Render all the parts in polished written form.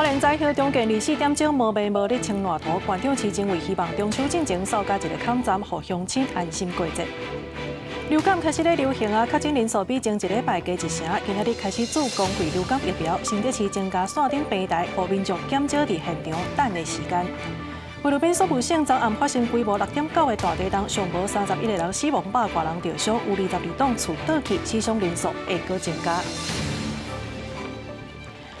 蓮早起中間24點鐘無暝無日穿爛塗，縣長市政委希望中秋進前掃加一个坎站，予鄉親安心過節。流感開始咧流行啊，確診人數比前一禮拜加一成。今仔日開始注公費流感疫苗，新竹市增加線頂平台，予民眾減少佇現場等的時間。菲律賓宿霧省昨暗發生規模6.9的大地動，上無31個人死亡，百外人著傷，有22棟厝倒去，死傷人數會閣增加。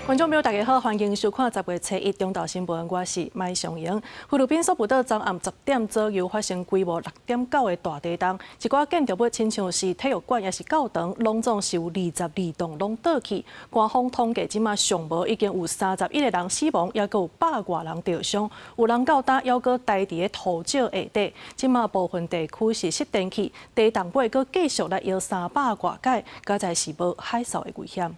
觀眾朋友，大家好，歡迎收看10月初一中晝新聞，我是麥尚瑩。菲律賓宿霧島昨暗10點左右發生規模6.9的大地動，一寡建築物親像是體育館抑是教堂，攏總是有22棟攏倒去。官方統計，這馬上無已經有31個人死亡，抑閣有百外人著傷。有人到今猶閣呆佇咧塗石下底。這馬部分地區是失電去，地動尾閣繼續來搖300外擺，敢在是無海嘯的危險。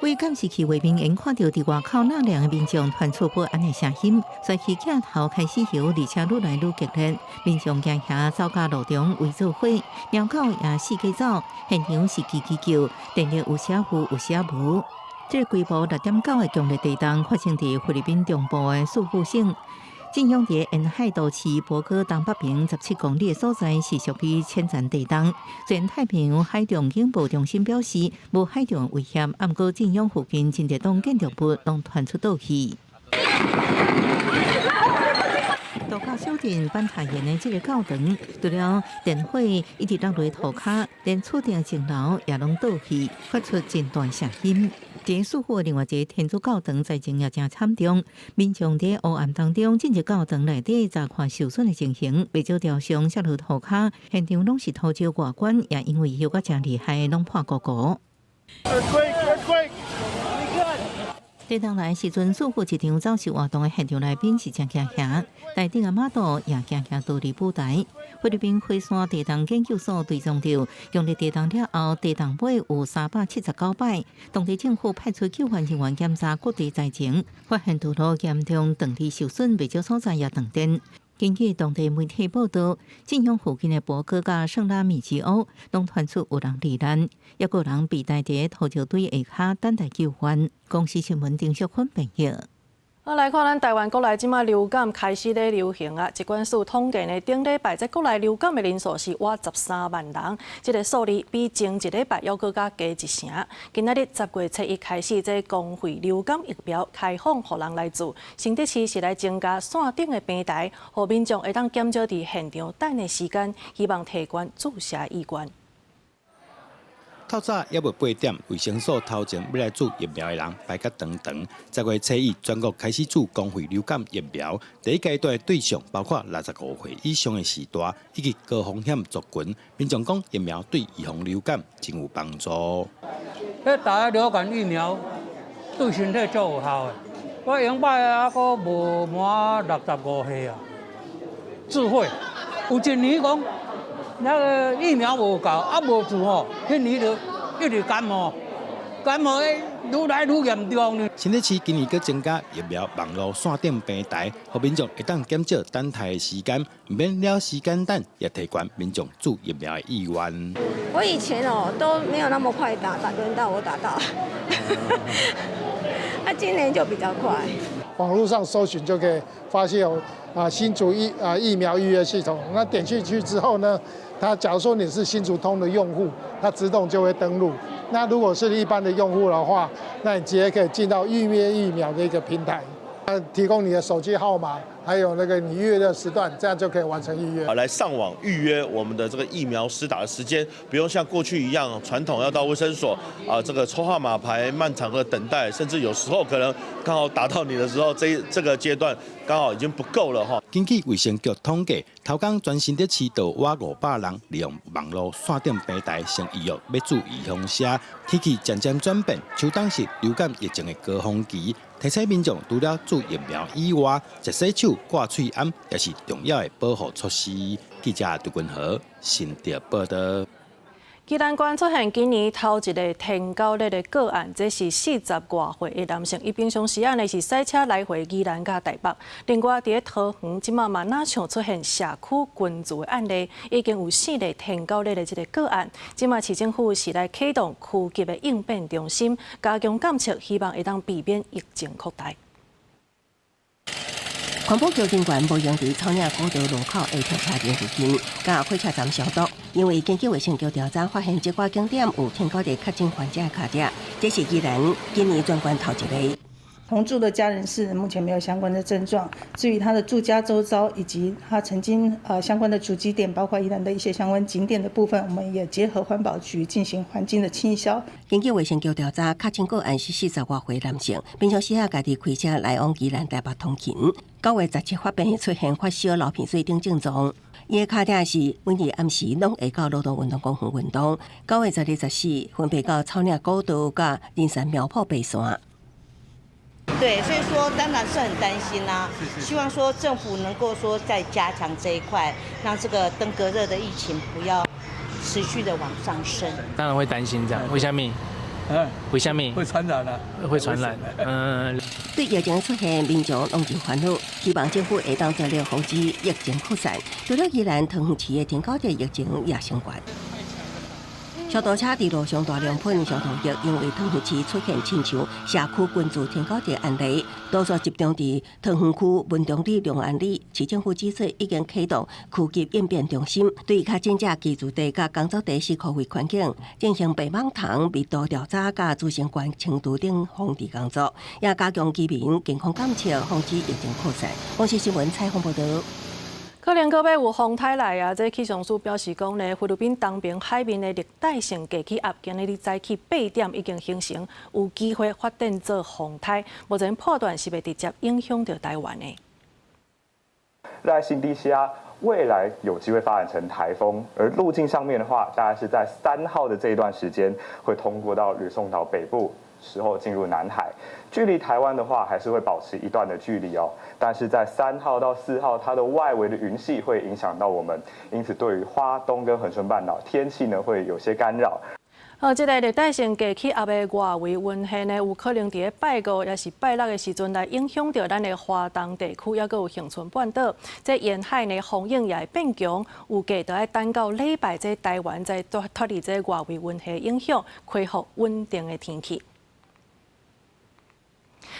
為監視器畫面，𪜶看著佇外口納涼的民眾傳出不安的聲音，隨起鏡頭開始搖，而且愈來愈激烈。民眾驚嚇走到路中圍做伙，貓狗也四界走，現場是吱吱叫，電力有時有，有時無。這個規模6.9的強烈地動發生佇菲律賓中部的宿霧省。震央佇沿海都市博戈東北邊17公里的所在，是屬於淺層地動。雖然太平洋海上警報中心表示無海上危險，毋過震央附近真濟棟建築物攏傳出倒去。度假小鎮班塔縣的這个教堂，除了電火一直落來塗跤，連厝頂前樓也攏倒去，發出真大聲音。佇宿霧另外一个天主教堂災情也誠慘重，民眾佇黑暗當中進入教堂內底查看受損的情形，袂少雕像摔落塗跤，現場攏是塗石外觀，也因為搖甲誠厲害，攏破糊糊。地動來時陣，宿霧一場走秀活動的現場來賓是誠驚嚇，台頂的媽祖也驚驚逃離舞台。菲律賓火山地動研究所追蹤著，強烈地動了後，地動尾有379擺。當地政府派出救援人員檢查各地災情，發現道路嚴重斷裂受損，袂少所在也斷電。根據當地媒體報道，震央附近的博戈佮聖拉米吉歐攏傳出有人罹難，抑閣有人被呆佇塗石堆下跤等待救援。公視新聞丁淑芬編譯。好，來看咱台灣國內這馬流感開始咧流行啊！疾管署統計呢，頂禮拜在國內流感的人數是倚13萬人，這个數字比前一禮拜猶閣較加一成。今仔日10月初一開始，這公費流感疫苗開放予人來注，新竹市是來增加線頂的平台，予民眾會當減少佇現場等的時間，希望提懸注射意願。透早猶未8點，衛生所頭前欲來注疫苗的人排甲長長。10月初一，全國開始注公費流感疫苗，第一階段的對象包括65歲以上的序大，以及高風險族群。民眾講疫苗對預防流感真有幫助。彼打流感疫苗對身體足有效的。我用擺猶閣無滿65歲啊，自費。有一年講那个疫苗無夠，啊無注吼，彼年就一直感冒，感冒愈來愈嚴重呢。新竹市今年閣增加疫苗網路線頂平台，予民眾會當減少等待的時間，毋免了時間等，也提懸民眾注疫苗的意願。我以前哦都沒有那麼快打，打輪到我打到，那今年就比較快。網路上搜尋就可以發現有新竹疫苗預約系統，那點進去之後呢，它假如說你是新竹通的用戶，它自動就會登錄。那如果是一般的用戶的話，那你直接可以進到預約疫苗的一個平台，提供你的手機號碼，還有那個你預約的時段，這樣就可以完成預約。來上網預約我們的這個疫苗施打的時間，不用像過去一樣傳統要到衛生所啊，這個抽號碼牌漫長的等待，甚至有時候可能剛好打到你的時候，這個階段剛好已經不夠了哈。根據衛生局統計，頭工全新竹市就倚500人利用網路線頂平台先預約欲注預防射。天氣漸漸轉變，秋冬是流感疫情的高峰期，提醒民眾除了注疫苗以外，食洗手、掛喙罨也是重要的保護措施。記者杜君和新竹報道。宜蘭縣出現今年頭一个天狗熱的個案，這是四十外歲的男性，伊平常時仔呢是駛車來回宜蘭佮台北。另外，佇咧桃園，這馬嘛若像出現社區群聚的案例，已經有四例天狗熱的這个個案。這馬市政府是來啟動區級的應變中心，加強監測，希望會當避免疫情擴大。環保局人員無閒佇草嶺古道路口的停車場附近，佮火車站消毒，因為根據衛生局調查發現，這寡景點有天狗熱確診患者的跤跡，這是宜蘭今年全縣頭一个。同住的家人是目前沒有相關的症狀。至於他的住家周遭以及他曾經相關的足跡點，包括宜蘭的一些相關景點的部分，我們也結合環保局進行環境的清消。根據衛生局調查，確診個案是四十外歲男性，平常時仔家己開車來往宜蘭台北通勤。9月17發病出現發燒、流鼻水等症狀。伊的跤跡是每日暗時攏會到羅東運動公園運動。9月12、14分別到草嶺古道佮林山苗圃爬山。對，所以說當然是很擔心啦，希望說政府能夠說再加強這一塊，讓這個登革熱的疫情不要持續的往上升。當然會擔心這樣，為啥物？為啥物？會傳染啊！會傳染。嗯。對疫情出現，民眾攏真煩惱，希望政府會當全力防止疫情擴散。除了宜蘭桃園市的天狗熱疫情也升懸。消毒車佇路上大量噴消毒液，因為桃園市出現親像社區群聚天狗熱案例，多數集中佇桃園區文昌里、龍安里。市政府指出，已經啟動區級應變中心，對確診者居住地佮工作地四箍圍環境進行白蠓蟲密度調查、佮滋生源清除等防治工作，也加強居民健康監測，防止疫情擴散。公視新聞採訪報導。可能閣欲有風颱來啊！這氣象署表示講呢，菲律賓東邊海面的熱帶性低氣壓，今日早起八點已經形成，有機會發展做風颱，目前判斷是袂直接影響著台灣的。熱帶性低氣壓未來有機會發展成颱風，而路徑上面的話，大概是在3號的這一段時間會通過到呂宋島北部。時候進入南海，距離台灣的話還是會保持一段的距離哦。但是在3號到4號，它的外圍的雲系會影響到我們，因此對於花東跟恆春半島天氣呢會有些干擾。好，這个熱帶性低氣壓的外圍雲系呢，有可能佇咧拜五抑是拜六的時陣來影響著咱的華東地區，抑閣有恆春半島。這沿海呢風湧也會變強，預計著愛等到禮拜，這台灣才脫脫離這外圍雲系影響，恢復穩定的天氣。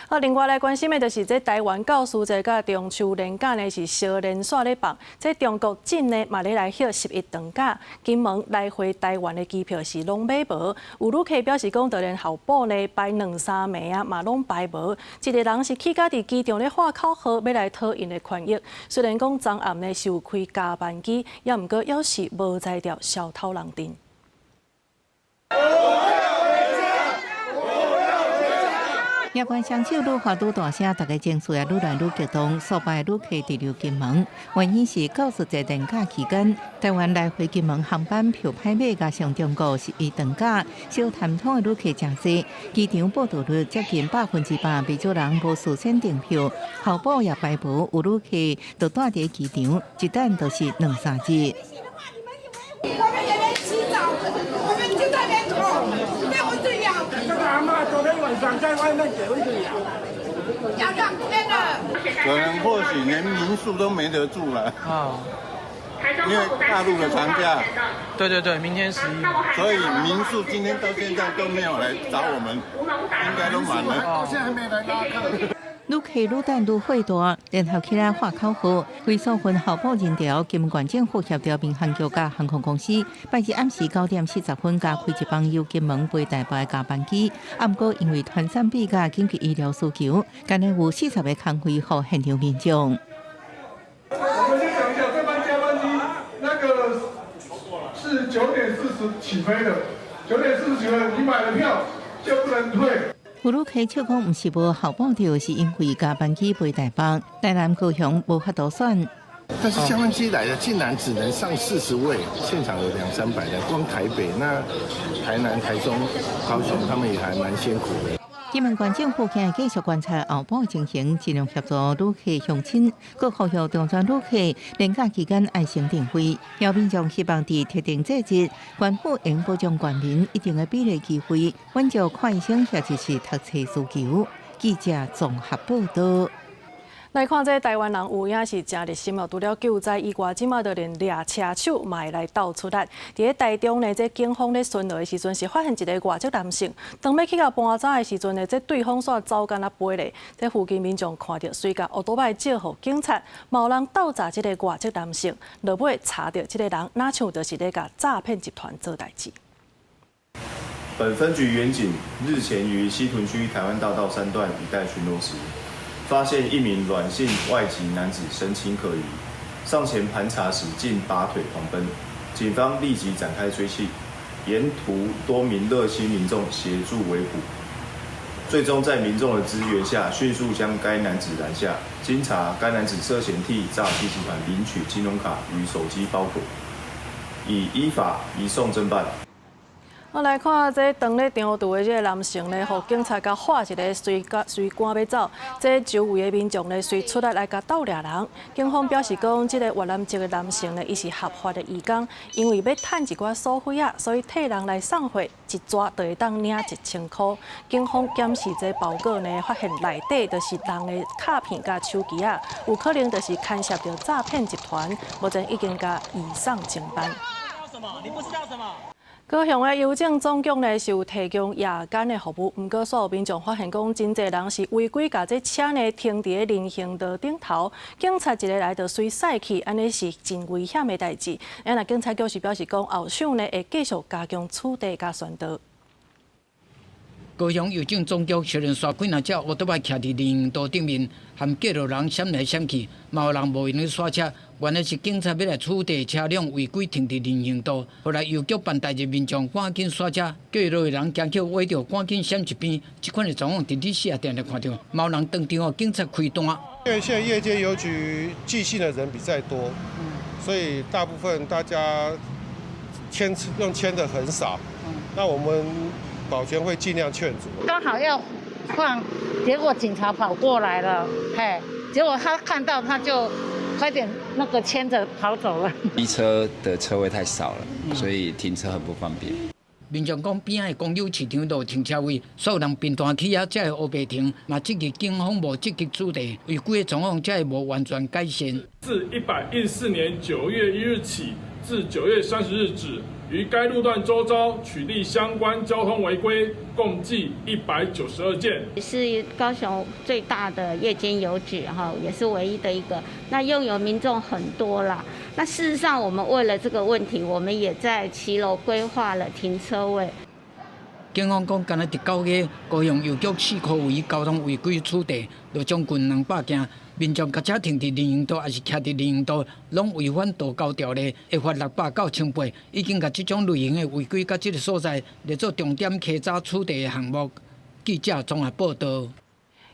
好，另外來關心的就是這台灣教師節佮中秋連假呢是相連紲咧放，這中國境呢嘛咧來歇十一長假，金門來回台灣的機票是攏買無，有旅客表示講，就連候補呢排兩三暝啊嘛攏排無，一个人是氣甲佇機場咧喊口號，欲來討𪜶的權益。雖然講昨暗呢是有開加班機，也毋過猶是無才調消頭人陣。夜關雙手愈發愈大聲，大家情緒也愈來愈激動。數百旅客滯留金門，原因是教師節連假期間，台灣來回金門航班票歹買，加上中國十一長假，小貪通的旅客誠濟，機場報到率接近100%，不少人無事先訂票，候補也排無，有旅客就蹛佇機場，一等就是兩三日。我們也沒洗澡，我們就在門口被蚊子咬。這個阿嬤昨天晚上在外面給蚊子咬，咬2天了。可能或許連民宿都沒得住了啊，因為大陸的長假。對對對，明天11，所以民宿今天到現在都沒有來找我們，應該都滿了。到現在還沒來拉客。旅客愈等愈火大，聯合起來喊口號，規數分候補人潮，金門縣政府協調民航局佮航空公司，拜日暗時9點40分加開一班由金門飛台北的加班機。啊，毋過因為傳染病佮緊急醫療需求，干焦有40個空位予現場民眾。我們先講一下，這班加班機那個是9點40起飛的，9點40起飛，你買了票就不能退。有旅客笑講，毋是無候補著，是因為加班機飛台北、台南、高雄無法度選。但是加班機來了，竟然只能上40位，現場有兩三百人，光台北、那台南、台中、高雄，他們也還蠻辛苦的。金門縣政府今日繼續觀察後擺情形，盡量協助旅客鄉親，閣呼籲中轉旅客連假期間愛先訂位。有民眾希望佇特定節日，縣府應保障縣民一定的比例機會，滿足看醫生或者是讀冊需求。記者綜合報道。來看這台灣人有影是誠熱心哦，除了救災以外，這馬就連掠車手嘛會來鬥出力。佇咧台中呢，這警方咧巡邏的時陣，是發現一个外籍男性，當欲去共搬走的時陣呢，這對方煞走敢若飛咧。這附近民眾看著，隨共烏多擺借予警察，嘛有人鬥詐這个外籍男性，落尾查著這个人，若像就是咧共詐騙集團做代誌。本分局員警日前於西屯區台灣大道三段一帶巡邏時，發現一名阮姓外籍男子神情可疑，上前盤查時竟拔腿狂奔，警方立即展開追緝，沿途多名熱心民眾協助圍捕，最終在民眾的支援下，迅速將該男子攔下。經查，該男子涉嫌替詐騙集團領取金融卡與手機包裹，已依法移送偵辦。我來看這當咧長途的這个男性呢，予警察共喝一个隨隨趕欲走，這周圍的民眾呢，隨出來來共鬥掠人。警方表示講，這个越南籍的男性呢，伊是合法的移工，因為欲趁一寡所費仔，所以替人來送貨，一逝就會當領1000箍。警方檢視這包裹呢，發現內底就是人的卡片佮手機仔，有可能就是牽涉著詐騙集團，目前已經共移送偵辦。你不知道什麼？高雄的郵政總局呢是有提供夜間的服務，毋過煞有民眾發現講，真濟人是違規共這車呢停佇咧人行道頂頭，警察一个來就隨駛去，按呢是真危險的代誌。啊，若警察局是表示講，後續呢會繼續加強取締佮宣導。高雄郵政總局雖然煞幾若隻烏多擺徛佇人行道頂面，含過路人閃來閃去，嘛有人無閒咧煞車。原來是警察欲來取締車輛違規停佇人行道，後來郵局辦代誌民眾趕緊煞車，過路的人驚去倚著，趕緊閃一邊。這款的狀況，佇你四仔定定看著，嘛有人當場予警察開單。因為現在夜間郵局寄信的人比較多，所以大部分大家簽用簽的很少。那我們保全會盡量勸阻。剛好要放，結果警察跑過來了，嘿，結果他看到他就快點那個牽著跑走了。機車的車位太少了，所以停車很不方便。民眾講，邊仔的公有市場都有停車位，所有人頻繁去遐才會烏白停，嘛質疑警方無積極取締，違規的狀況才會無完全改善。自114年9月1日起至9月30日止，於該路段周遭取締相關交通違規，共計192件。是高雄最大的夜間郵局，哈，也是唯一的一個。那擁有民眾很多啦。那事實上，我們為了這個問題，我們也在騎樓規劃了停車位。警方講，敢若佇9月，高雄郵局四箍圍交通違規取締，就將近200件。民眾共車停佇人行道，抑是徛佇人行道，攏違反道交條例，會罰600到1800。已經共這種類型的違規，佮這个所在列做重點稽查取締的項目。記者綜合報道。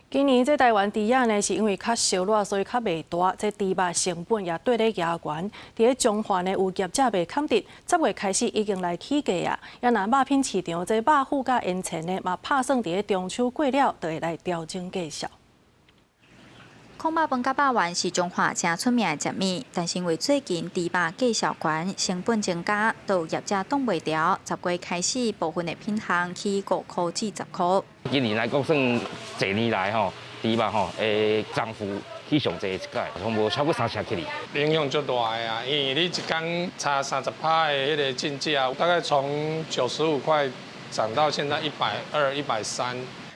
今年這台灣豬仔呢，是因為較燒熱，所以較袂大，這豬肉成本也綴咧加懸。佇咧彰化呢，有業者袂堪得，10月開始已經來起價啊。啊若肉品市場這肉脯佮煙腸呢，嘛拍算佇咧中秋過了，就會來調整價數。爌肉飯佮肉圓是彰化誠出名的食物，但是因為最近豬肉價數懸，成本增加，都有業者擋袂牢。10月開始，部分的品項起5箍至10箍。今年來講，算濟年來吼，豬肉吼，的漲幅去上濟一擺，從無超過三成起哩。影響足大的啊，因為你一工差30%的彼个進價，大概從95塊漲到現在120、130。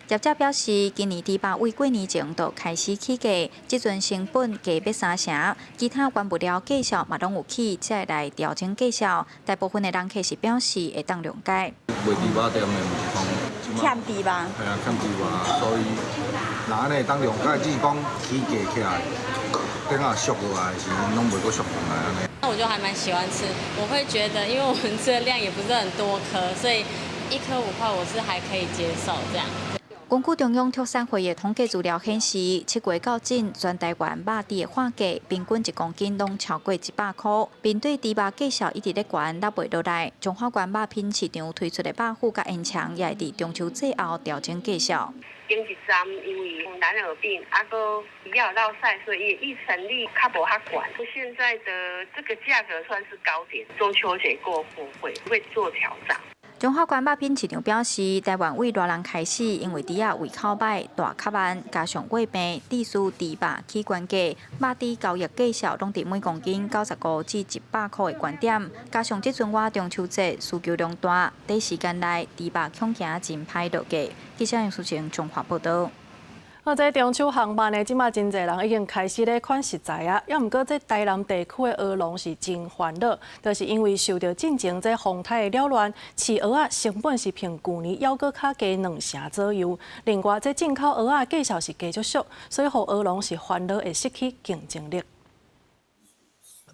業者表示，今年豬肉為過年前就開始起價，這陣成本加欲三成，其他原物料價數嘛攏有起，才會來調整價數。大部分的人客是表示會當諒解。賣豬肉店的毋是講欠豬肉，係啊，欠豬肉，所以若按呢會當諒解，只是講起價起來，等下俗落來時，攏袂閣俗轉來按呢。那我就還蠻喜歡吃，我會覺得，因為我們吃的量也不是很多顆，所以一顆5塊我是還可以接受這樣。根據中央畜產會的統計資料顯示，7月到今，全台灣肉豬的販價平均1公斤攏超過100箍。面對豬肉價數一直咧懸，落袂落來，彰化縣肉品市場推出的肉脯佮煙腸，也會佇中秋節後調整價數。頂一站因為藍耳病，啊閣比較落賽，所以育成率較無遐懸。現在的這個價格算是高點，中秋節過後會做調整。彰化縣肉品市場表示，台灣對熱人開始，因為豬仔胃口䆀、大較慢，加上胃病，致使豬肉起懸價，肉豬交易價數攏佇每公斤95至100箍的懸點。加上這陣倚中秋節需求量大，短時間內豬肉恐驚真歹落價。記者楊淑晴綜合報導。啊，這中秋航班呢，這馬真濟人已經開始咧款食材啊。猶毋過，這台南地區的蚵農是真煩惱，就是因為受著進前這風颱的擾亂，飼蚵仔成本是比舊年猶閣較低2成左右。另外，這進口蚵仔價數是加足俗，所以予蚵農是煩惱會失去競爭力。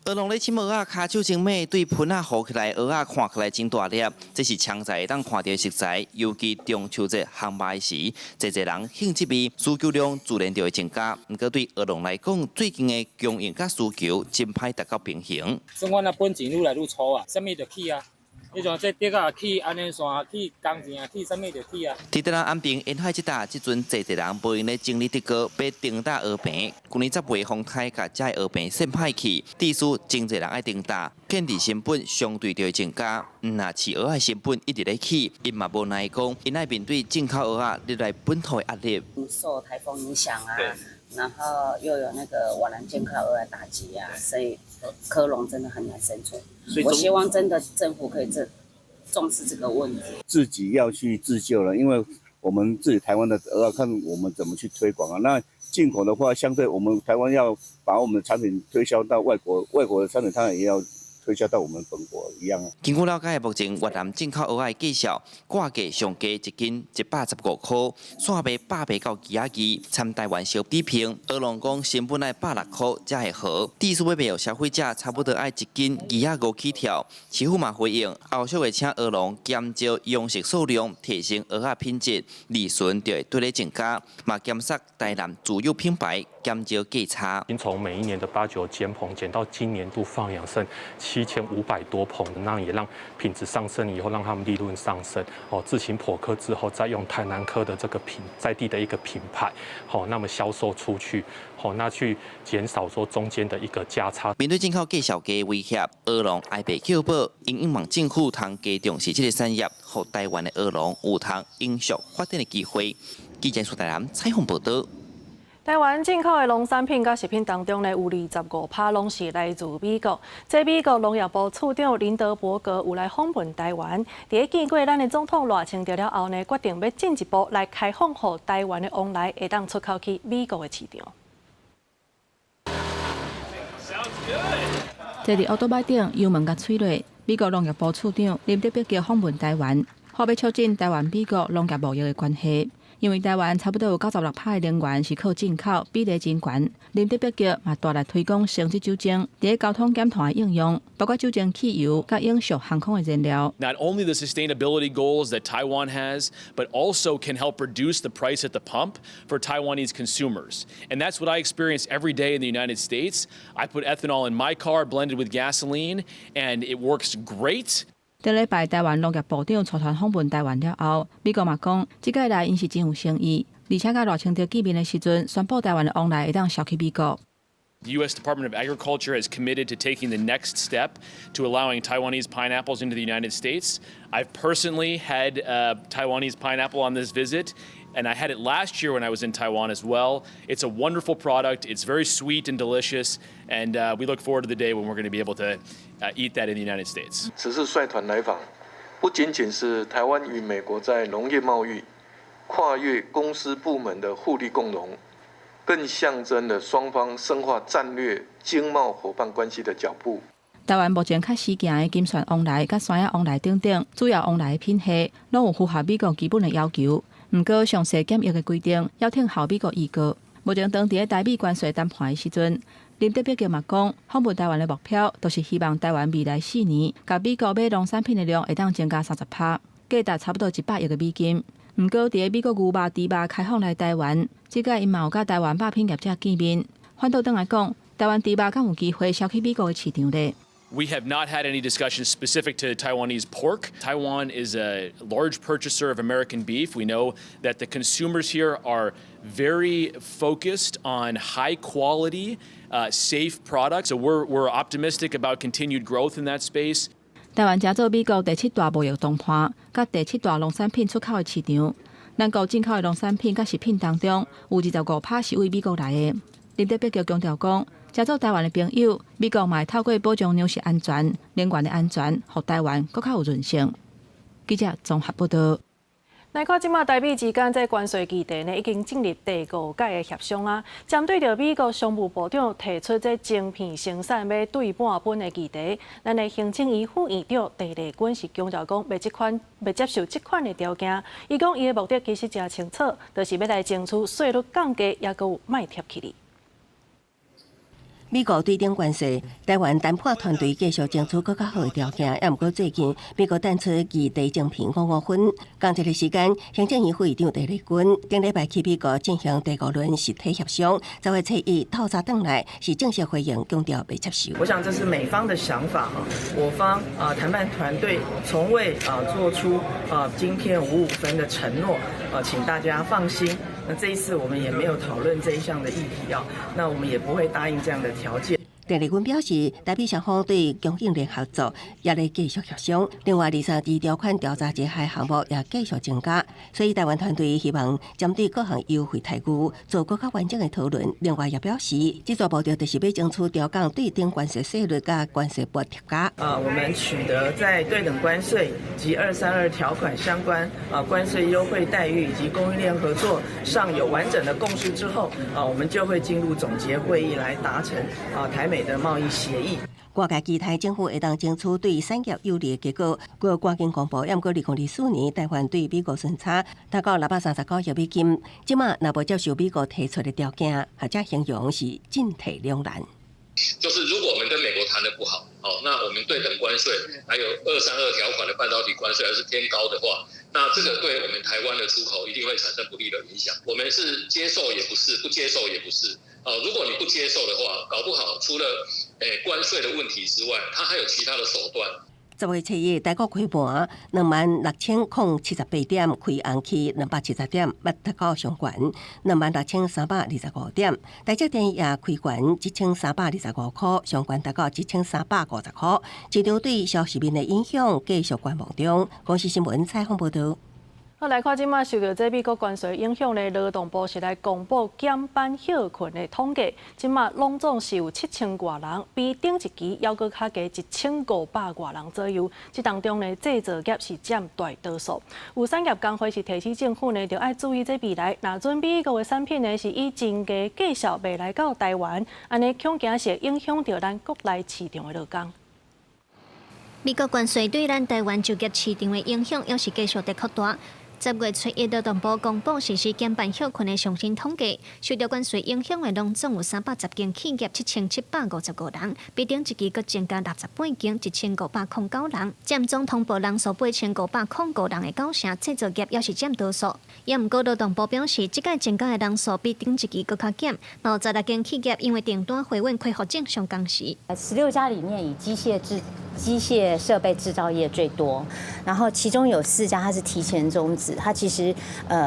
蚵農咧飼蚵仔，跤手真猛，對盆仔糊起來，蚵仔看起來真大粒。這是常在會當看著的食材，尤其中秋節烘肉時，濟濟人興這味，需求量自然就會增加。毋過對蚵農來講，最近的供應佮需求真歹達到平衡。算阮啊本錢愈來愈粗啊，啥物就起啊。你像這竹仔起，安尼線起，工錢也起，啥物就起啊。佇台南安平沿海這搭，這陣濟濟人無閒咧整理竹篙，欲重搭蚵棚。舊年10月風颱共遮蚵棚扇歹去，致使真濟人愛重搭，建置成本相對就會增加。毋若飼蚵仔成本一直咧起，𪜶嘛無奈講，𪜶愛面對進口蚵仔入來本土的壓力。受颱風影響啊，然後又有那個瓦蘭進口蚵仔打擊啊，所以蚵農真的很難生存。我希望真的政府可以重視這個問題。自己要去自救了，因為我們自己台灣的蚵仔，看我們怎麼去推廣啊。那進口的話，相對我們台灣要把我們的產品推銷到外國，外國的產品當然也要推銷到我們本國一樣啊。根據了解，目前越南進口蚵仔的價數掛價上低1斤115箍，煞賣100到支仔二，參台灣相比平。蚵農講成本愛160箍才會好，致使欲賣予消費者差不多愛1斤25起跳。市府嘛回應，後續會請蚵農減少養殖數量，提升蚵仔品質，利潤就會對咧增加，嘛減殺台南自有品牌，減少價差。已經從每一年的八九千棚減到今年度放養剩7500多棚，那也讓品質上升以後，讓他們利潤上升。哦，自行剖殼之後，再用台南蚵的這個品在地的一個品牌，好，那麼銷售出去，好，那去減少說中間的一個價差。面對進口價數低威脅，蚵農哀爸叫寶，𪜶望政府通加重視這個產業，予台灣的蚵農有通永續發展的機會。記者蘇台南採訪報導。台灣進口的農產品佮食品當中呢，有25%攏是來自美國。這美國農業部次長林德伯格有來訪問台灣，佇咧見過咱的總統賴清德了後呢，決定欲進一步來開放，予台灣的旺梨會當出口去美國的市場。坐佇歐多擺頂，油門共吹落，美國農業部次長林德伯格訪問台灣，予欲促進台灣美國農業貿易的關係。因為台灣差不多有96%的能源是靠進口，比例真懸。林德伯格嘛大力推廣生質酒精，佇咧交通減碳的應用，包括酒精汽油、佮永續航空的燃料。 Not only the sustainability goals that Taiwan has, but also can help reduce the price at the pump for Taiwanese consumers. And that's what I experience every day in the United States. I put ethanol in my car blended with gasoline, and it works great. 頂禮拜台灣農業部長率團訪問台灣了後，美國嘛講，這擺來𪜶是真有誠意，而且佮賴清德見面的時陣，宣布台灣的旺梨會當銷去美國。 The U.S. Department of Agriculture has committed to taking the next step to allowing Taiwanese pineapples into the United States. I've personally had Taiwanese pineapple on this visit, and I had it last year when I was in Taiwan as well. It's a wonderful product. It's very sweet and delicious, and we look forward to the day when we're going to be able to eat that in the United States. 此次率團來訪，不僅僅是台灣與美國在農業貿易跨越公私部門的互利共榮，更象徵了雙方深化戰略經貿夥伴關係的腳步。台灣目前較時行的金萱旺梨、佮山野旺梨等等，主要旺梨的品系，攏有符合美國基本的要求。毋過詳細檢疫的規定，猶聽候美國預告。目前當佇咧台美關稅談判的時陣，林德伯格嘛講，訪問台灣的目標，就是希望台灣未來4年，共美國買農產品的量會當增加30%，價值差不多100億的美金。毋過，佇美國牛肉、豬肉開放來台灣，這擺𪜶嘛有佮台灣肉品業者見面。反倒轉來講，台灣豬肉敢有機會銷去美國的市場咧？ We have not had any discussions specific to Taiwanese pork. Taiwan is a large purchaser of American beef. We know that the consumers here are very focused on high quality, safe products. So we're optimistic about continued growth in that space. 台灣誠做美國第七大貿易同伴，佮第七大農產品出口的市場。咱國進口的農產品佮食品當中，有25%是對美國來的。林德碧橋強調講，誠做台灣的朋友，美國嘛會透過保障糧食安全、能源的安全，予台灣閣較有韌性。記者綜合報道。來看這馬台美之間這關稅議題呢，已經進入第五屆的協商啊。針對著美國商務部長提出這晶片生產欲對半分的議題，咱的行政院副院長鄭麗君是強調講，袂接受這款的條件。伊講伊的目的其實誠清楚，就是欲來爭取稅率降低，猶閣有莫貼起哩。美國對等關稅，台灣談判團隊繼續爭取閣較好的條件。也毋過最近，美國淡出議題晶片五五分。仝一个時間，行政院副院長鄭麗君頂禮拜去美國進行第五輪實體協商，10月初一透早轉來，是正式回應強調袂接受。我想這是美方的想法，我方啊談判團隊從未啊做出啊晶片五五分的承諾，啊，請大家放心。那這一次我們也沒有討論這一項的議題啊，那我們也不會答應這樣的條件。鄭麗君表示，台美雙方對供應鏈合作也咧繼續協商。另外，232條款調查這項項目也繼續增加，所以台灣團隊希望針對各項優惠待遇做閣較完整的討論。另外，也表示，這次目的就是欲爭取調降對等關稅稅率佮關稅補貼價。啊，我們取得在對等關稅及232條款相關啊關稅優惠待遇以及供應鏈合作上有完整的共識之後，啊，我們就會進入總結會議來達成啊台美的貿易協議。外界期待政府會當爭取對產業有利的結果，閣趕緊公布。毋過2024年台灣對美國順差達到639億美金，這馬若無接受美國提出的條件，學者形容是進退兩難。就是如果我們跟美國談得不好，哦，那我們對等關稅還有232條款的半導體關稅還是偏高的話，那這個對我們台灣的出口一定會產生不利的影響。我們是接受也不是，不接受也不是。哦，如果你不接受的話，搞不好除了關稅的問題之外，它還有其他的手段。10月初一，台股開盤26,078點，開紅去270點，欲達到上懸26,325點。台積電也開懸1325箍，上懸達到1350箍。市場對消息面的影響繼續觀望中。公視新聞採訪報導。好，來看這馬受著這美國關稅影響呢，勞動部是來公布減班歇睏的統計，這馬攏總是有7000外人，比頂一期猶閣較低1500外人左右。這當中呢，製造業是佔大多數。有產業工會是提醒政府呢，著愛注意這未來，若準美國的產品呢是以真低價數賣來到台灣，按呢恐驚是會影響著咱國內市場的勞工。美國關稅對咱台灣就業市場的影響，猶是繼續佇擴大。10月初一，勞動部公布實施減班歇睏的上新統計，受著關稅影響的攏總有310間企業，7755人，比頂一期閣增加68間，1509人，佔總通報人數8505人的九成，製造業猶是佔多數。也毋過勞動部表示，這擺增加的人數比頂一期閣較減，有16間企業因為訂單回穩恢復正常工時。 16家裡面，以機械設備製造業最多，然後其中有四家它是提前終止，它其實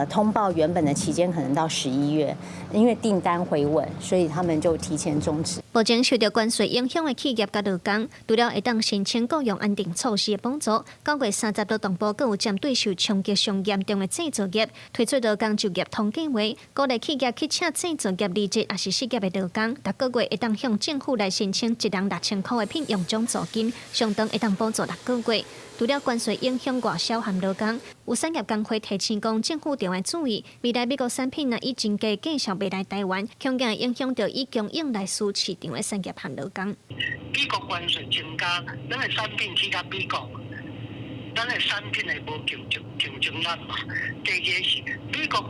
通報原本的期間可能到11月，因為訂單回穩，所以他們就提前終止。目前受著關稅影響的企業佮勞工，除了會當申請僱傭安定措施的補助，9月30勞動部閣有針對受衝擊上嚴重的製造業，推出勞工就業通計劃，鼓勵企業去請製造業離職抑是失業的勞工，逐個月會當向政府來申請一人6000箍的聘用獎助金，相當會當補助6個月。除了關稅影響外銷和勞工，有產業工會提醒講，政府著愛注意，未來美國產品若以真低價數賣來台灣，恐驚會影響著以供應來輸市場的產業和勞工。美國關稅增加，咱的產品去到美國，咱的產品會無競爭力嘛。第二個是美國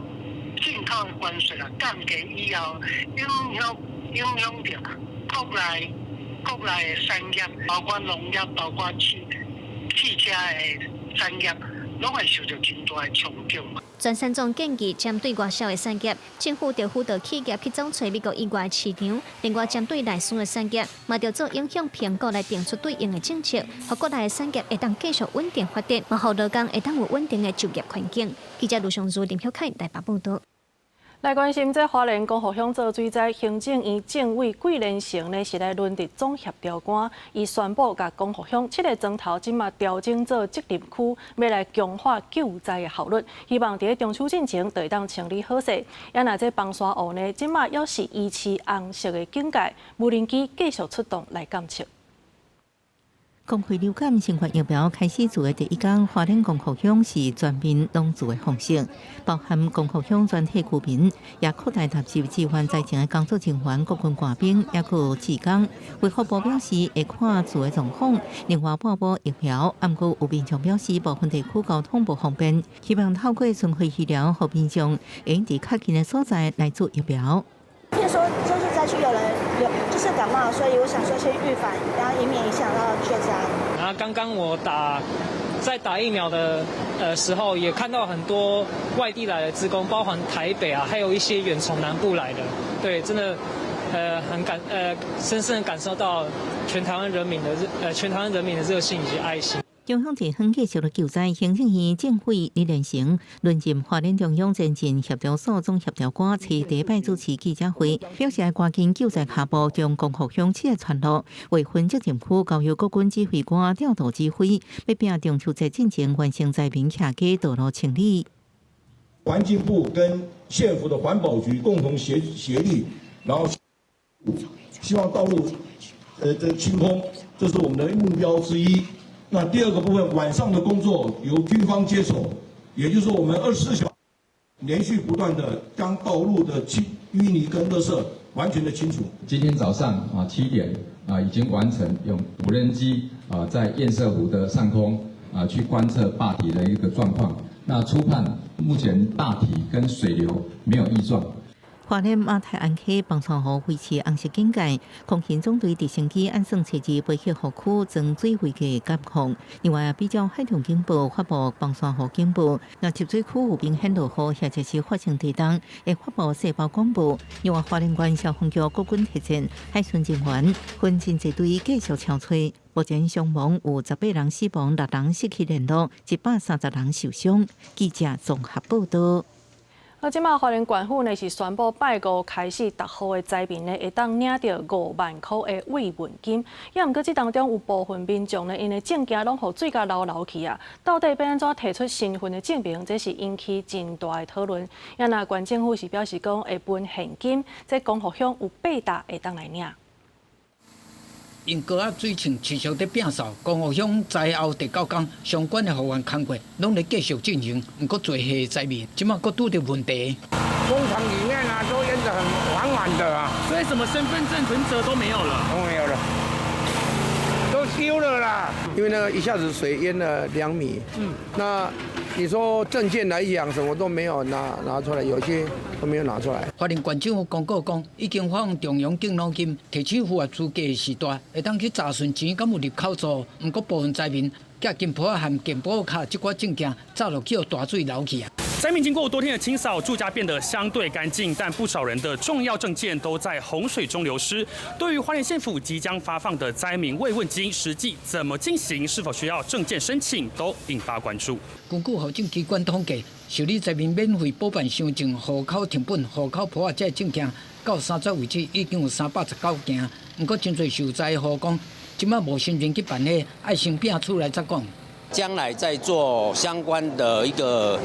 進口的關稅若降低以後，影響著國內的產業，包括農業，包括汽車的產業，攏會受著真大的衝擊嘛。全山總建議針對外銷的產業，政府著輔導企業去總揣美國以外的市場；另外，針對內需的產業，嘛著做影響評估來定出對應的政策，予國內的產業會當繼續穩定發展，嘛予勞工會當有穩定的就業環境。記者盧尚如、林曉凱台北報導。來關心這花蓮光復鄉做水災，行政院政委桂連成呢是來輪值總協調官，伊宣布共光復鄉七个莊頭這馬調整做責任區，欲來強化救災的效率，希望佇中秋進前就會當清理好勢。啊若這崩山湖呢，這馬猶是維持紅色的警戒，無人機繼續出動來監測。公費流感新冠疫苗開始注的第一工，花蓮光復鄉是全面攏注的方式，包含光復鄉全體居民，也擴大納入支援災情的工作人員、國軍官兵，抑閣有志工。衛福部表示會看注的狀況，另外補補疫苗。毋過有民眾表示，部分地區交通無方便，希望透過巡迴醫療，予民眾會佇較近的所在來注疫苗。聽說就是災區有人有就是感冒，所以我想說先預防，然後以免影響到救災。然後剛剛我在打疫苗的時候，也看到很多外地來的志工，包含台北啊，還有一些遠從南部來的，對，真的，很感，深深感受到全台灣人民的熱心以及愛心。中央地方繼續咧救災，行政院政委李連成輪任花蓮中央前進協調所總協調官，初第一擺主持記者會，表示愛趕緊救災跤步，將光復鄉七个村落劃分責任區，交由國軍指揮官調度指揮，欲拚中秋節進前完成災民徛家道路清理。環境部跟縣府的環保局共同協力，然後希望道路這清空，這是我們的目標之一。那第二個部分，晚上的工作由軍方接手，也就是說，我們24小時連續不斷的將道路的清淤泥跟垃圾完全的清除。今天早上啊7點啊已經完成用無人機啊在堰塞湖的上空啊去觀測壩體的一個狀況。那初判目前壩體跟水流沒有異狀。花蓮馬太鞍溪崩山湖維持紅色警戒，空勤總隊直升機按算初二飛去湖區裝水位計監控。另外，比照海上警報發布崩山湖警報，若集水區有明顯落雨或者是發生地動，會發布細胞廣播。另外，花蓮縣消防局國軍特戰海巡人員分真濟隊繼續搜揣。目前傷亡有18人死亡，六人失去聯絡，130人受傷。記者綜合報導。啊，這馬花蓮縣府呢是宣布拜五開始，逐戶的災民呢會當領著5萬箍的慰問金。也毋過這當中有部分民眾呢，𪜶的證件攏予水共流流去啊！到底欲按怎提出身份的證明？這是引起真大的討論。啊若縣政府是表示講會分現金，這光復鄉有八搭會當來領。因高壓水情持續佇變數，光復鄉災後第九工相關的復原工作攏咧繼續進行。毋過濟歲災民這馬閣拄著問題。工廠裡面啊，都淹得很滿滿的啊。所以什麼身份證、存摺都沒有了？都沒有了，都丟了啦。因為那個一下子水淹了2米，那你說證件來講，什麼都沒有拿出來，有些都沒有拿出來。花蓮縣政府公告講，已經發放中央敬老金，提取符合資格的時代，會當去查詢錢敢有入口戶。毋過部分災民携金簿仔和健保卡這寡證件，早就予大水流去啊。災民經過多天的清掃，住家變得相對乾淨，但不少人的重要證件都在洪水中流失。對於花蓮縣府即將發放的災民慰問金，實際怎麼進行，是否需要證件申請，都引發關注。根據戶政機關統計，受理災民免費補辦身份證、戶口謄本、戶口簿仔這證件，到3節為止已經有319件。毋過真濟受災戶講，這馬無心情去辦彼，愛先拚厝來再講。將來在做相關的一個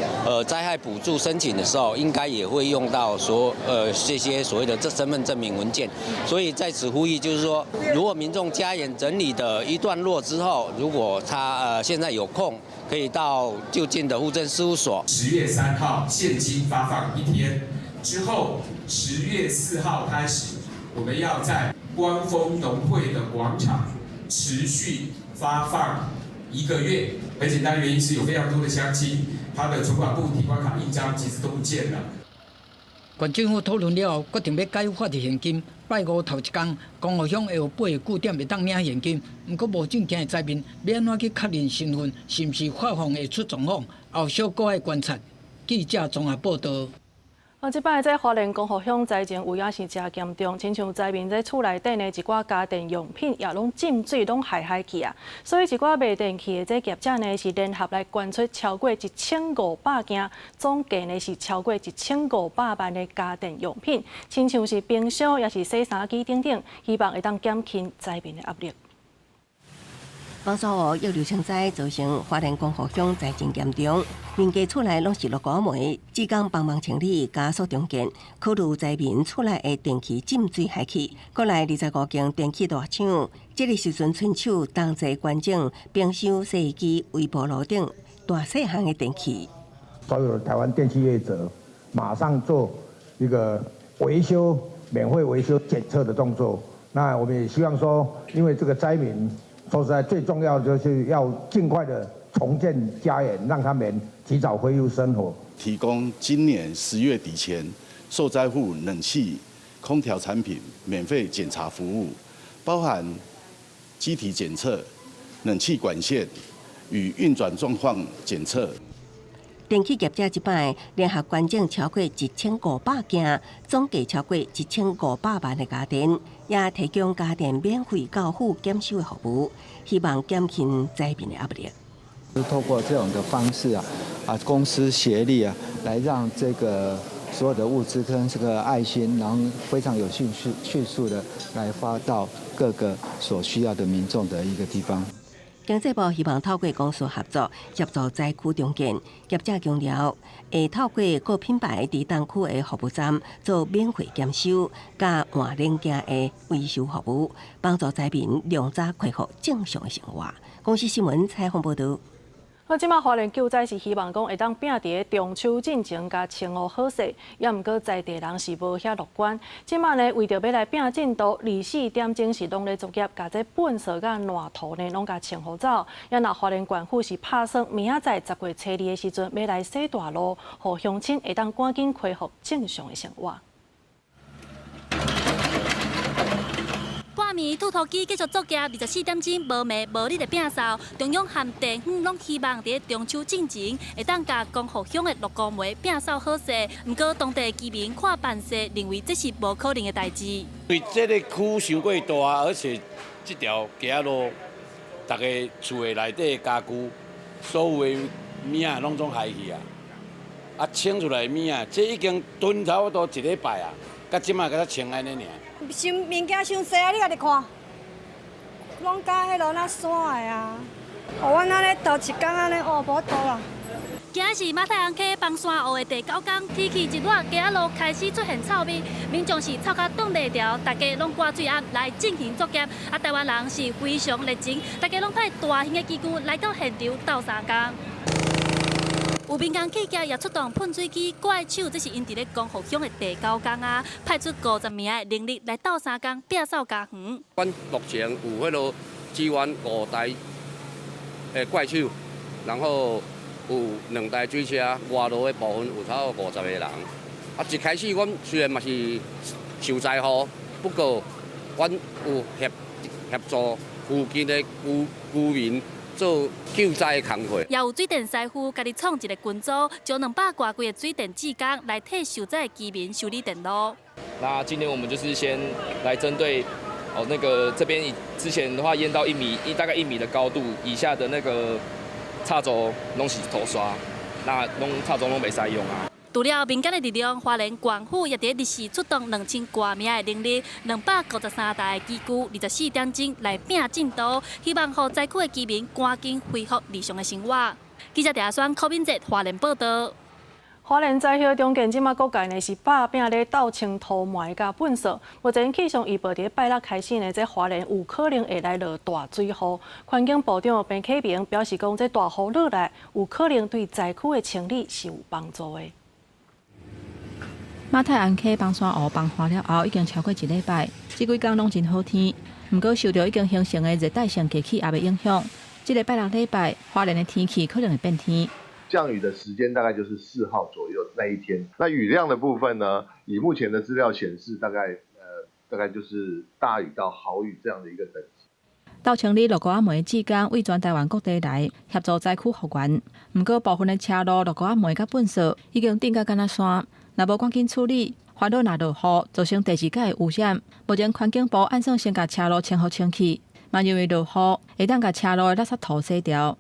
災害補助申請的時候，應該也會用到這些所謂的這身份證明文件，所以在此呼籲，就是說，如果民眾家園整理的一段落之後，如果他現在有空，可以到就近的戶政事務所。10月3號現金發放一天之後，10月4號開始，我們要在光豐農會的廣場持續發放一個月。很簡單，原因是有非常多的鄉親，他的存款簿、提款卡、印章其實都不見了。縣政府討論了後，決定欲改發現金。拜五頭一工，光復鄉會有八個據點會當領現金，毋過無證件的災民欲按怎去確認身份，是毋是發放會出狀況，後續閣愛觀察。記者綜合報導。啊，這擺這花蓮光復鄉災情有影是誠嚴重，親像災民這厝內底呢，一寡家電用品也攏浸水，攏害害去啊。所以一寡賣電器的這業者呢，是聯合來捐出超過1500件，總計呢是超過1500萬的家電用品，親像是冰箱，抑是洗衫機等等，希望會當減輕災民的壓力。崩山湖溢流成災，造成花蓮光復鄉災情嚴重，民家厝內攏是漉糊糜，志工幫忙清理，加速重建。考慮災民厝內的電器浸水害去，閣來25間電器大廠，這个時陣伸手同齊捐贈冰箱、洗衣機、微波爐等大細項的電器。所有台灣電器業者馬上做一個維修、免費維修檢測的動作。那我們也希望說，因為這個災民。說實在，最重要就是要盡快的重建家園，讓他們提早恢復生活。提供今年10月底前受災戶冷氣、空調產品免費檢查服務，包含機體檢測、冷氣管線與運轉狀況檢測。電器業者這擺聯合捐贈超過1500件，總計超過1500萬的家電，也提供家電免費交付檢修的服務，希望減輕災民的壓力。透過這種的方式啊，公私協力啊，來讓這個所有的物資跟這個愛心，然後非常有迅速、迅速的來發到各個所需要的民眾的一個地方。經濟部希望透過公私合作，協助災區重建。業者強調，會透過各品牌佇當區的服務站做免費檢修，佮換零件的維修服務，幫助災民量早恢復正常的生活。公視新聞採訪報導。好，這擺花蓮救災是希望講會當拼佇中秋進前共清污好勢，也毋過在地人是無遐樂觀。這擺呢，為著欲來拼進度，24點鐘是攏咧作業，共這糞掃佮爛塗呢攏共清予走。也若花蓮縣府是拍算明仔載10月初2的時陣，欲來洗大路，予鄉親會當趕緊恢復正常的生活。半暝吐土機繼續作業，24點鐘無暝無日的摒掃，中央和地方攏希望佇中秋進前會當共光復鄉的漉糊糜摒掃好勢。毋過當地居民看辦勢，認為這是無可能的代誌。因為這个區傷過大，而且這條街仔路，逐个厝的內底家具，所有的物仔攏總害去啊！啊，清出來的物仔，這已經囤差不多一禮拜啊，到這擺閣才清按呢爾。傷物件傷濟啊！你家己看，攏佮彼落那沙的啊！予阮按呢頭一工按呢，哦，無法度啦。今仔是馬太鞍溪崩山湖的第九工，天氣一熱，街仔路開始出現臭味，民眾是臭甲擋袂牢，大家攏掛水甕來進行作業。啊，台灣人是非常熱情，大家攏派大型的機具來到現場鬥相共。有民間企業也出動噴水機、怪手，這是𪜶佇咧光復鄉的第九工啊，派出50名的人力來鬥相共，摒掃家園。阮目前有彼落支援5台的怪手，然後有2台水車，外勞的部分有差不多50個人。啊，一開始阮雖然嘛是受災戶，不過阮有協助附近的居民做救災的工課。也有水電師傅家己創一個群組，招200外幾个水電志工來替受災的居民修理電路。那今天我們就是先來針對哦，那個這邊之前的話淹到1米大概1米的高度以下的那個插座攏是塗沙，那攏插座攏袂使用啊。除了民間的力量，花蓮縣府也佇日時出動2000外名的人力，293台的機具，24點鐘來拼進度，希望予災區的居民趕緊恢復日常的生活。記者鄭阿柯敏哲花蓮報導。花蓮災後重建，這擺各界呢是拍拚咧鬥清塗糜佮糞掃。目前氣象預報佇拜六開始呢，這花蓮有可能會來落大水雨。環境部長彭啟明表示講，這大雨落來有可能對災區的清理是有幫助的。馬太鞍溪崩山湖崩滑了後，已經超過一禮拜，這幾工攏真好天。毋過受著已經形成的熱帶性低氣壓的影響，這个拜六禮拜花蓮的天氣可能會變天。降雨的時間大概就是4號左右那一天。那雨量的部分呢，以目前的資料顯示，大概就是大雨到豪雨這樣的一個等級。鬥清理洛哥仔糜的志工對全台灣各地來協助災區復原，毋過部分的車路洛哥仔糜佮糞掃已經頂甲敢若山，若無趕緊處理，煩惱若落雨，造成第二擺的污染。目前環境部按算先共車路清予清氣，嘛認為落雨會當共車路的垃圾塗洗掉。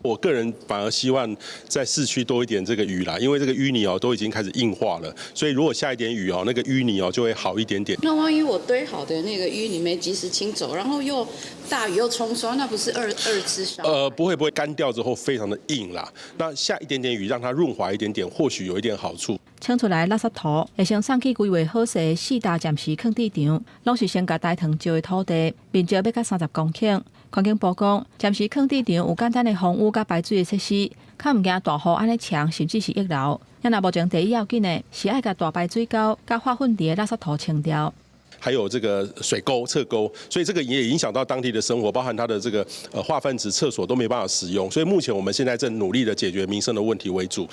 我個人反而希望在市區多一點這個雨啦，因為這個淤泥哦都已經開始硬化了，所以如果下一點雨哦，那個淤泥哦就會好一點點。那萬一我堆好的那個淤泥沒及時清走，然後又大雨又沖刷，那不是二次傷害？不會不會，乾掉之後非常的硬啦。那下一點點雨，讓它潤滑一點點，或許有一點好處。清出來垃圾塗會先送去規劃好勢四大暫時囥置場，攏是先共大塘石的土地，面積欲甲30公頃。環境部講，暫時囥置場有簡單的防雨佮排水的設施，較毋驚大雨按呢沖，甚至是溢流。若目前第一要緊的是愛共大排水溝佮化糞池的垃圾塗清掉。還有這個水溝、側溝，所以這個也影響到當地的生活，包含它的這個化糞池、廁所都沒辦法使用。所以目前我們現在正努力的解決民生的問題為主。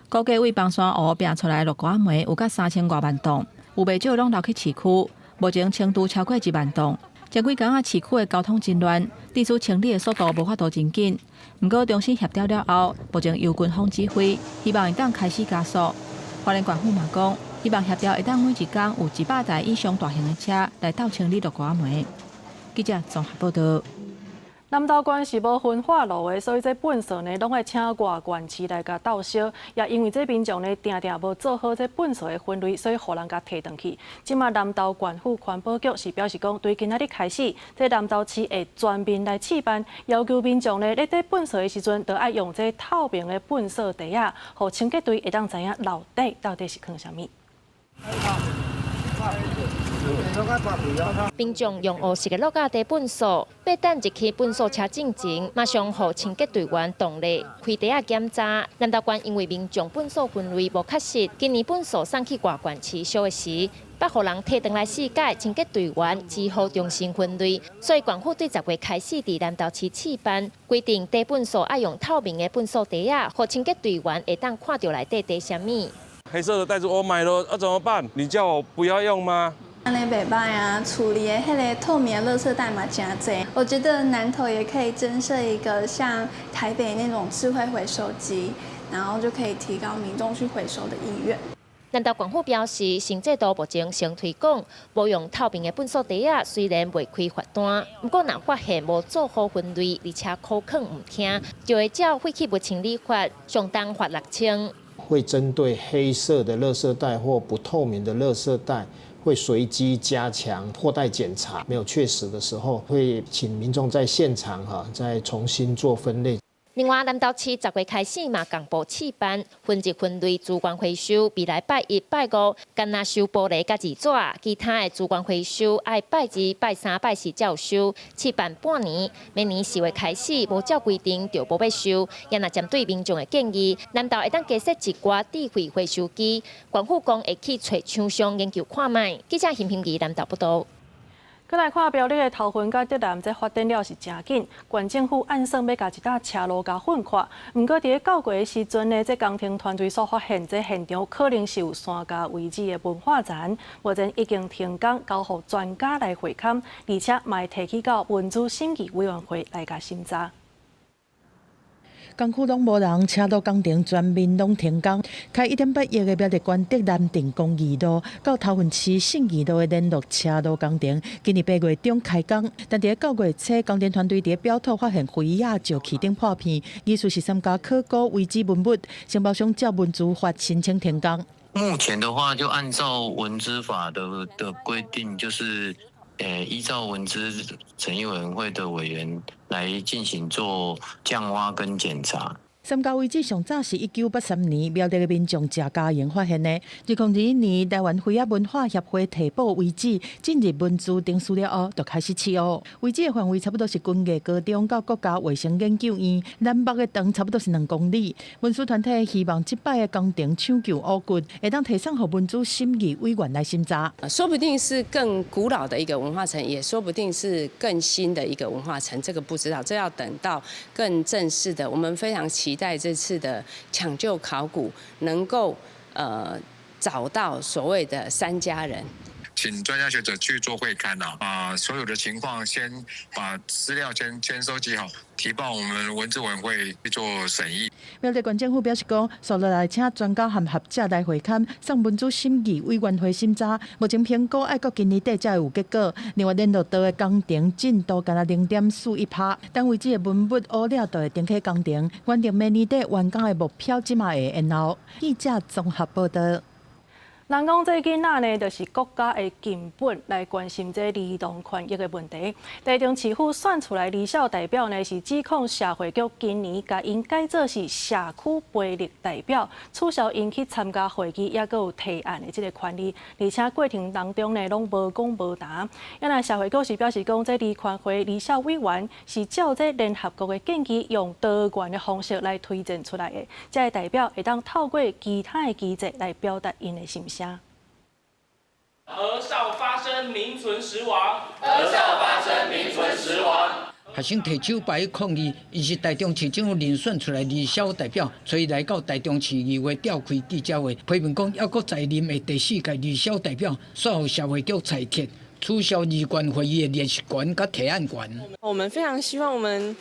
估計對枋山湖拚出來洛哥仔糜有佮3000外萬噸，有袂少攏流去市區。目前清除超過1萬噸。前幾工仔，市區的交通真亂，致使清理的速度無法度真緊。毋過中心協調了後，目前由軍方指揮，希望會當開始加速。花蓮縣府嘛講，希望協調會當每一工有100台以上大型的車來鬥清理洛哥仔糜。記者綜合報道。南投縣是無焚化爐的，所以這糞掃呢，攏愛請外縣市來共鬥燒。也因為這民眾呢，定定無做好這糞掃的分類，所以予人共提轉去。這馬南投縣府環保局是表示講，對今仔日開始，這南投市會全面來試辦，要求民眾呢，咧佇糞掃的時陣，著愛用這透明的糞掃袋仔，予清潔隊會當知影落底到底是囥啥物。民眾用烏色的垃圾袋糞掃，欲等入去糞掃車進前，馬上予清潔隊員動力開袋仔檢查。南投縣因為民眾糞掃分類無確實，今年糞掃送去外縣市燒的時，捌予人提轉來四擺，清潔隊員只好重新分類。所以縣府對10月開始佇南投市試辦，規定袋糞掃愛用透明的糞掃袋仔，予清潔隊員會當看著內底袋啥物。黑色的袋子我買了，啊怎麼辦？你叫我不要用嗎？按呢袂䆀啊，處理的彼个透明的垃圾袋嘛誠濟。我覺得南投也可以增設一個像台北那種智慧回收機，然後就可以提高民眾去回收的意願。南投縣府表示，新制度目前先推廣，無用透明的糞掃袋仔，雖然袂開罰單，毋過若發現無做好分類，而且苦勸毋聽，就會照廢棄物清理法，上重罰6000。會針對黑色的垃圾袋或不透明的垃圾袋，會隨機加強破袋檢查，沒有確實的時候，會請民眾在現場哈再重新做分類。另外，南投市10月開始嘛，共步試辦分級分類資源回收，未來拜一、拜五，干焦收玻璃佮字紙，其他的資源回收愛拜二、拜三、拜四才有收。試辦半年，明年4月開始無照規定就無欲收。也若針對民眾的建議，南投會當加設一寡智慧回收機，縣府講會去揣廠商研究看覓。記者邢平儀南投報道。閣來看苗栗的頭份佮竹南，這發展了是誠緊。縣政府按算欲共一搭車路共粉囥，毋過佇咧九月的時陣呢，這工程團隊所發現，這現場可能是有山家遺址的文化層，目前已經停工，交予專家來會勘，而且嘛會提去到文資審議委員會來共審查。工區攏無人，車路工程全面攏停工。開1.8億的苗栗縣竹南鎮公義路到頭份市信義路的聯絡車路工程，今年8月中開工。但佇9月初，工程團隊佇表土發現飛亞石器頂破片，疑似是三家考古遺址文物，承包商照文資法申請停工。目前的話，就按照文資法的規定，就是依照文資審議委員會的委員來進行做降挖跟檢查。三家遺址上早是1983年苗栗的民眾謝家營發現的。2021年，台灣飛仔文化協會提報遺址進入文資程序了後，就開始試挖。遺址的範圍差不多是軍藝高中到國家衛生研究院，南北的長差不多是2公里。文資團體希望這擺的工程搶救古蹟，會當提送予文資審議委員來審查。說不定是更古老的一個文化層，也說不定是更新的一個文化層，這個不知道，這要等到更正式的。我們非常期期待這次的搶救考古能夠找到所謂的三家人。請專家學者去做會勘啦，把所有的情況先把資料先收集好，提報我們文資委員會去做審議。苗栗縣政府表示講，紲落來請專家和學者來會勘，送文資審議委員會審查，目前評估愛閣今年底才會有結果。另外，聯絡道的工程進度干焦0.41%，等遺址的文物挖了就會重啟工程，原定明年底完工的目標，這馬會延後。記者綜合報道。人講這囡仔呢，就是國家的根本，來關心這兒童權益的問題。台中市府選出來兒少代表呢，是指控社會局今年共𪜶改做是社區培力代表，取消𪜶去參加會議，抑閣有提案的這个權利，而且過程當中呢，攏無講無談。啊若社會局是表示講，這兒權會兒少委員是照這聯合國的建議，用多元的方式來推薦出來的，這个代表會當透過其他的機制來表達𪜶的心聲。兒少發聲，名存實亡。兒少發聲，名存實亡。學生提手牌抗議，𪜶是台中市政府遴選出來兒少代表，所以來到台中市議會召開記者會，批評講猶閣在任的第四屆兒少代表，煞予社會局裁撤，取消兒權會議的聯席權佮提案權。我們非常希望我們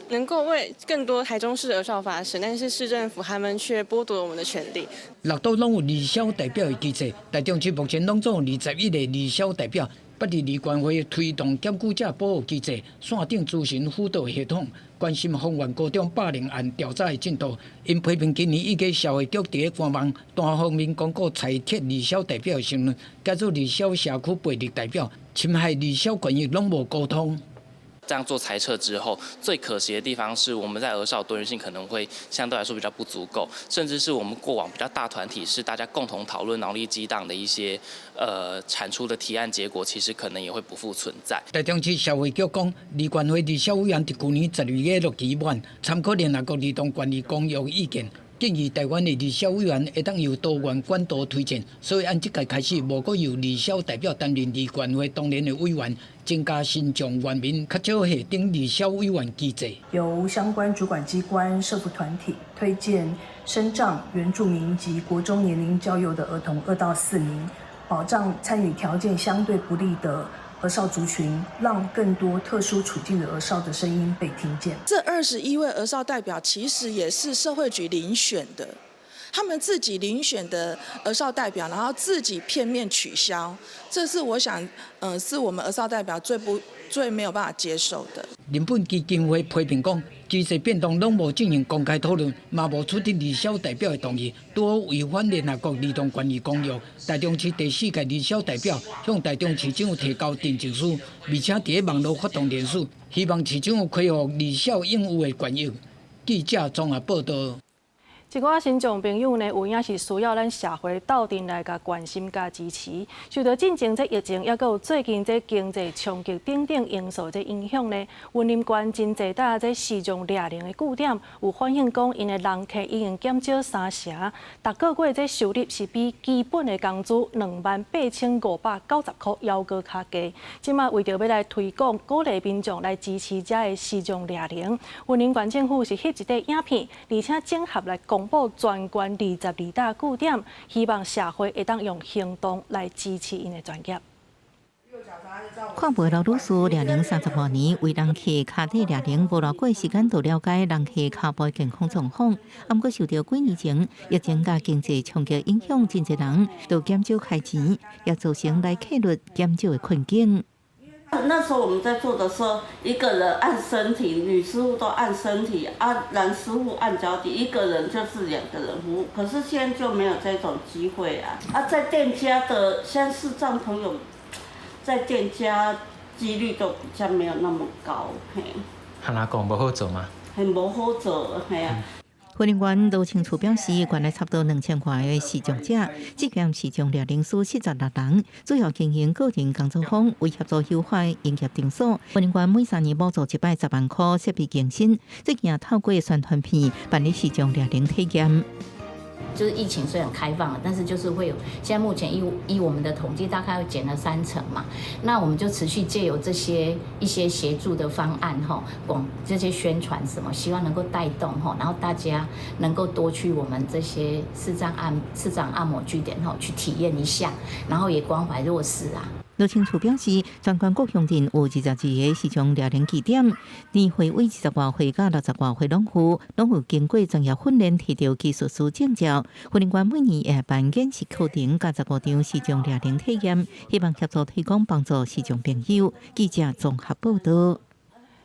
能夠為更多台中市兒少發聲，但是市政府他們卻剝奪了我們的權利。六都攏有兒少代表的機制，台中市目前攏總有21個兒少代表，捌佇兒權會推動檢舉者保護機制、線頂諮詢輔導系統，關心豐原高中霸凌案調查的進度。𪜶批評今年以來社會局佇咧官網單方面公告裁撤兒少代表的身份，改做兒少社區培力代表，侵害兒少權益攏無溝通。這樣做裁撤之後，最可惜的地方是我們在兒少多元性可能會相對來說比較不足夠，甚至是我們過往比較大團體是大家共同討論腦力激盪的一些產出的提案結果，其實可能也會不復存在。台中市社會局講，兒權會兒少委員佇舊年12月落期滿，參考聯合國兒童權利公約意見，建議台灣的兒少委員會當由多元管道推薦，所以按這屆開始，無閣由兒少代表擔任兒權會當然的委員，增加身障原民較少下等兒少委員機制。由相關主管機關、社福團體推薦身障、原住民及國中年齡較幼的兒童2到4名，保障參與條件相對不利的兒少族群，讓更多特殊處境的兒少的聲音被聽見。這21位兒少代表其實也是社會局遴選的，他們自己遴選的兒少代表，然後自己片面取消，這是我想，是我們兒少代表最沒有辦法接受的。人本基金會批評講，機制變動攏無進行公開討論，嘛無取得兒少代表的同意，拄好違反聯合國兒童權利公約。台中市第四屆兒少代表向台中市政府提交陳情書，而且佇咧網路發動聯署，希望市政府恢復兒少應有的權益。記者綜合報道。一寡身障朋友呢，有影是需要咱社會鬥陣來共關心佮支持。受到進前這疫情，抑閣有最近這經濟衝擊等等因素這影響呢，雲林縣真濟搭這視障掠能的據點，有反映講，𪜶的人客已經減少三成，逐个月這收入是比基本的工資28,590箍猶閣較低。這馬為著欲來推廣鼓勵民眾來支持遮的視障掠能，雲林縣政府是翕一塊影片，而且整合來公布全縣22搭據點，希望社會會當用行動來支持𪜶的專業。看袂老女士掠能35年，為人客跤底掠能，無偌久時間就了解人客跤步健康狀況。毋過受著幾年前疫情佮經濟衝擊影響，真濟人都減少開錢，也造成來客率減少的困境。那時候我們在做的時候，一個人按身體，女師傅都按身體，啊，男師傅按腳底，一個人就是兩個人服務。可是現在就沒有這種機會啊！啊，在店家的，現在視障朋友在店家幾率都比較沒有那麼高，嘿。按怎講無好做嗎？很無好做，嘿啊。雲林縣勞青處表示，縣內差不多2000外个視障者，這間視障掠能師76人，主要經營個人工作坊，為協助優化營業場所。雲林縣每3年補助一擺10萬箍設備更新，最近也透過宣傳片辦理視障掠能體驗。就是疫情雖然開放了，但是就是會有，現在目前依我們的統計，大概會減了3成嘛。那我們就持續借由這些一些協助的方案，吼，廣這些宣傳什麼，希望能夠帶動，吼，然後大家能夠多去我們這些視障按摩據點，吼，去體驗一下，然後也關懷弱勢啊。羅清楚表示，全縣各鄉鎮有22個視障樂齡據點，年歲為20外歲到60外歲攏有，攏有經過專業訓練，提著技術師證照。訓練館每年會辦演習課程，佮15場視障樂齡體驗，希望協助推廣幫助視障朋友。記者綜合報道。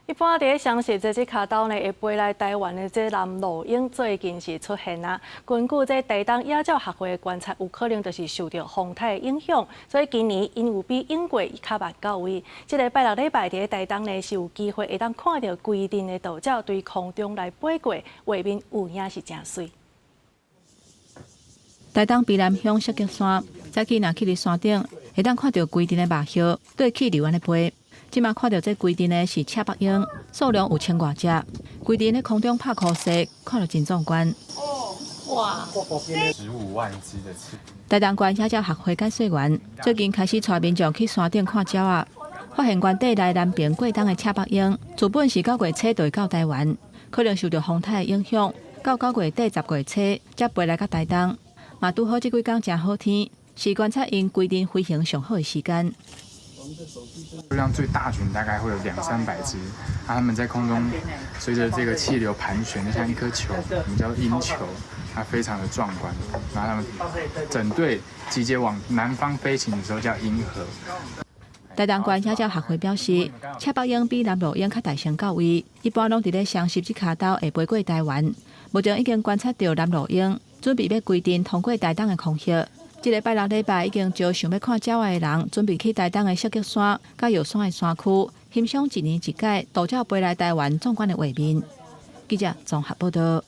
一般佇咧雙十節這跤兜呢，會飛來台灣的這藍鷺鷹最近是出現啊。根據這台東野鳥學會的觀察，有可能就是受著風颱的影響，所以今年𪜶有比往過較慢到位。這个拜六禮拜佇咧台東呢，是有機會會當看著規陣的鷺鳥對空中來飛過，畫面有影是誠媠。台東卑南鄉雪菊山，早起若去佇山頂，會當看著規陣的鷺鴞對氣流按呢飛。這馬看著這規陣的是赤腹鷹，數量有千外隻，規陣咧空中拍箍勢，看著真壯觀。哦，哇！15萬隻的翅。台東縣野鳥學會解說員最近開始帶民眾去山頂看鳥仔，發現原地來南平過冬的赤腹鷹，自本是9月初就會到台灣，可能受著風颱的影響，到9月底10月初才飛來到台東。嘛拄好這幾工誠好天，是觀察𪜶規陣飛行上好的時間。數量最大群大概會有兩三百隻，啊，它們在空中隨着這個氣流盤旋，就像一顆球，我們叫鷹球，它非常的壯觀。然後它們整隊集結往南方飛行的時候叫鷹河。台東縣野鳥學會表示，赤腹鷹比藍鷺鷹較大聲到位，一般攏佇咧雙十這跤兜會飛過台灣。目前已經觀察著藍鷺鷹準備欲規陣通過台東的空域。這个拜六禮拜已經招想欲看鳥仔的人，準備去台東的雪菊山、佮藥山的山區，欣賞一年一屆鷺鳥飛來台灣壯觀的畫面。記者綜合報道。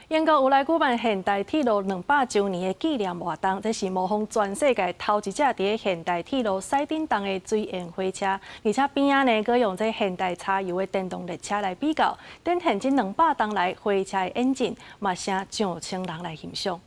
英國有來舉辦現代鐵路200週年的紀念活動，這是模仿全世界頭一隻佇咧現代鐵路駛振動的水煙火車，而且邊仔呢，閣用這現代柴油的電動列車來比較，展現這200冬來火車的演進，嘛成上千人來欣賞。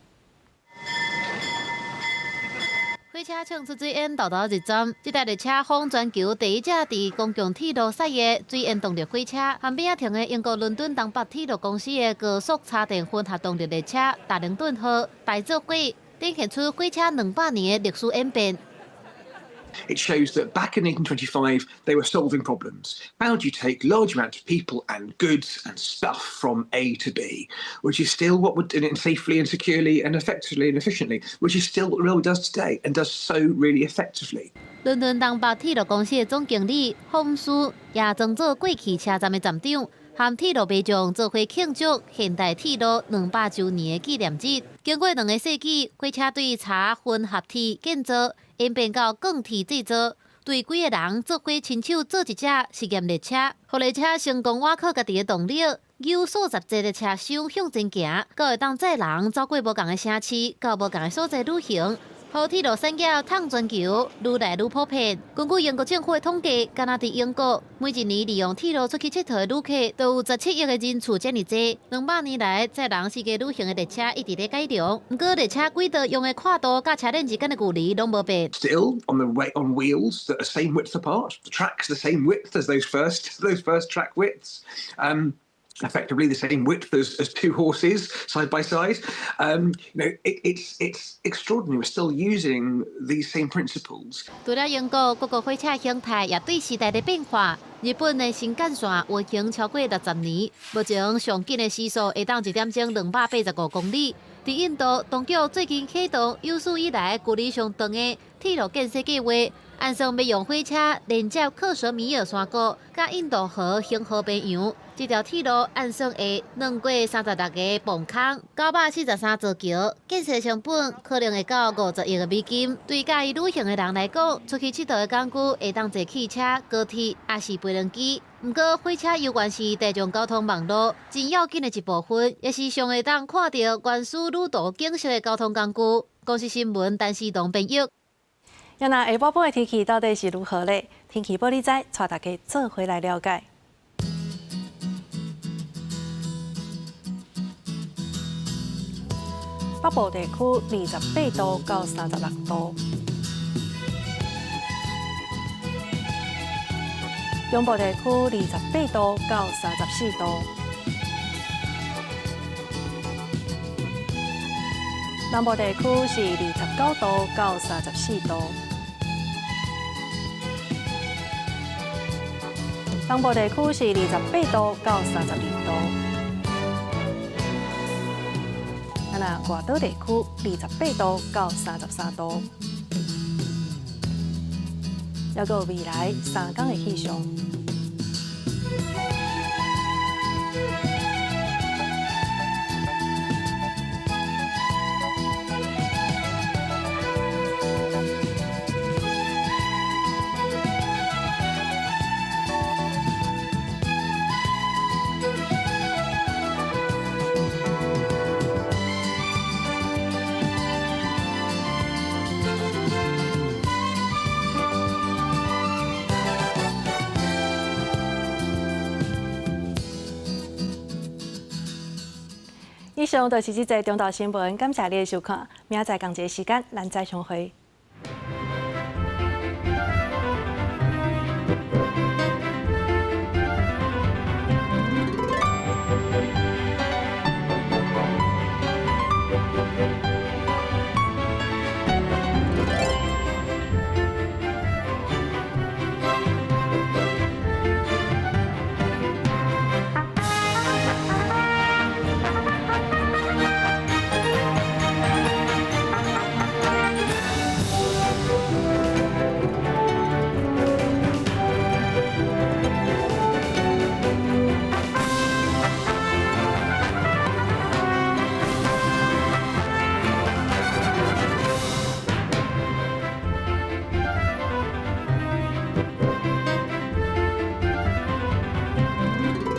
火車衝出水煙，沓沓入站。這台列車仿全球第一隻佇公共鐵路駛的水煙動力火車，和邊仔停的英國倫敦東北鐵路公司的高速柴電混合動力列車達靈頓號大做伙，展現出火車200年的歷史演變。 It shows that back in 1825, they were solving problems. How do you take large amounts of people and goods and stuff from A to B, which is still what would, and safely and securely and effectively and efficiently, which is still what the railway does today and does so really effectively. 倫敦東北鐵路公司的總經理馮斯也裝做過去車站的站長，和鐵路民眾做伙慶祝現代鐵路200週年的紀念日。經過2個世紀，火車對柴混合鐵建造演變到鋼鐵製造，對幾个人做伙親手做一隻實驗列車，予列車成功倚靠家己的動力，有數十節的車廂向前行，閣會當載人走過無仝的城市，到無仝的所在旅行。予鐵路產業淌全球，愈來愈普遍。根據英國政府的統計，干焦佇英國每一年利用鐵路出去𨑨迌的旅客，都有17億个人次遮爾濟。200年來，載人世界旅行的列車一直咧改良，毋過列車軌道用的闊度佮車輪之間的距離攏無變。 Still on the way on wheels that are same width apart, the tracks the same width as those first track widths. Effectively the same width as two horses side by side. It's extraordinary. We're still using these same principles. 除了英國，各國火車形態也對時代的變化。日本的新幹線運行超過60年，目前上緊的時速會當一點鐘285公里。佇印度，當局最近啟動有史以來距離上長的鐵路建設計劃，按算欲用火車連接克什米爾山谷，佮印度河恆河邊洋。這條鐵路按算會橫過36個磅空，943座橋，建設成本可能會到50億個美金。對佮意旅行的人來講，出去𨑨迌的工具會當坐汽車、高鐵，抑是飛輪機。毋過，火車猶原是大眾交通網路真要緊的一部分，也是上會當看著原始旅途景色的交通工具。公視新聞，陳思東編譯。那下晡晡的天氣到底是如何咧？天氣報你知，帶大家做伙來了解。北部地區28度到36度。中部地區28度到34度。南部地區是29度到34度。東部地區是28度到32度。啊，那外島地區28度到33度。猶閣有未來3天的氣象。以上就是這節中晝新聞，感謝你的收看。明仔載仝一个時間，咱再相會。